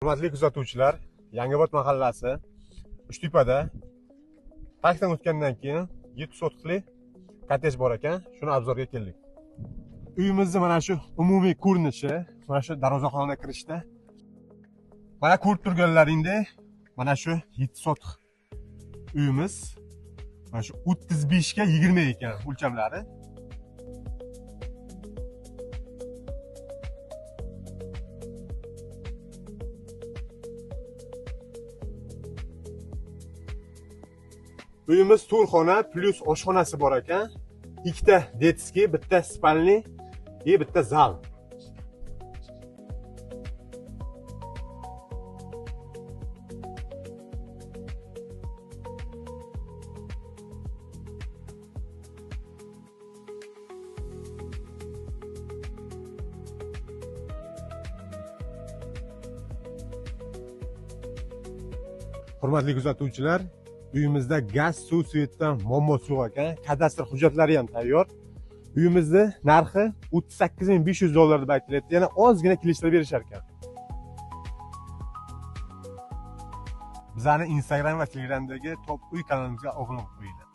Hurmatli kuzatuvchilar, Yangiobod mahallasi Uchtepada parkdan o'tgandan keyin 7 sotixli kottej bor ekan, shuni obzorga keldik. Uyimizni mana shu umumiy ko'rinishi, mana shu darvozaxonaga kirishda mana ko'rib turganlaringdek, mana shu 7 sotix uyimiz mana shu 35 ga 20 ekan o'lchamlari. Uyimiz 4 xona plus oshxonasi bor ekan. 2 ta detskiy, bitta spalni va bitta zal. Hurmatli kuzatuvchilar, uyimizda gaz, suv, svetdan muammosi yo'q ekan. Kadastr hujjatlari ham tayyor. Uyimizni narxi 38 500 dollar deb aytilyapti. Yana ozgina kelishtirib berishar ekan. Bizani Instagram va Telegramdagi Top Uy kanalimizga obuna bo'lib qo'yinglar.